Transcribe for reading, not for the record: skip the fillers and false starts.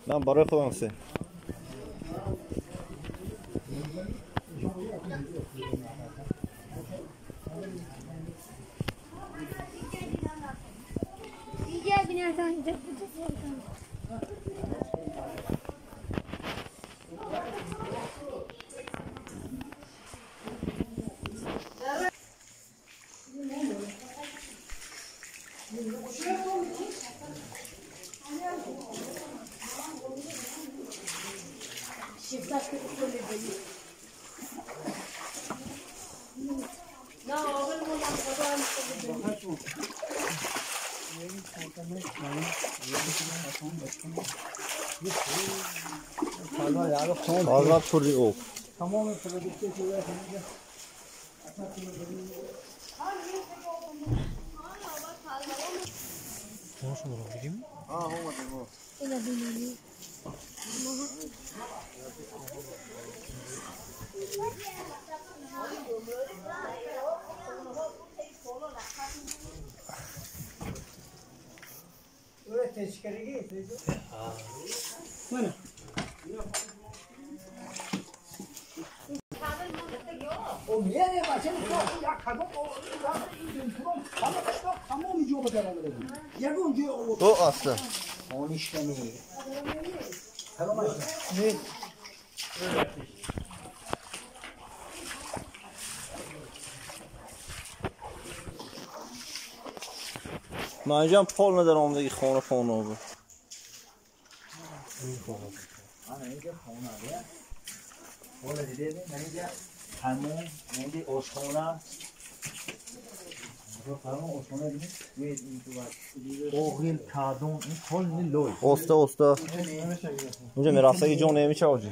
من برای خودم سه حالا پوری او تمام پروژه که تو اصلا من اینجا هم پول ندارم آمدگی خونه خونه بود. اینجا خونه ده. پول دیده نه اینجا همون اینجا آشخانه. اوستا اوستا اینجا میرفته جون نمیشه آجی.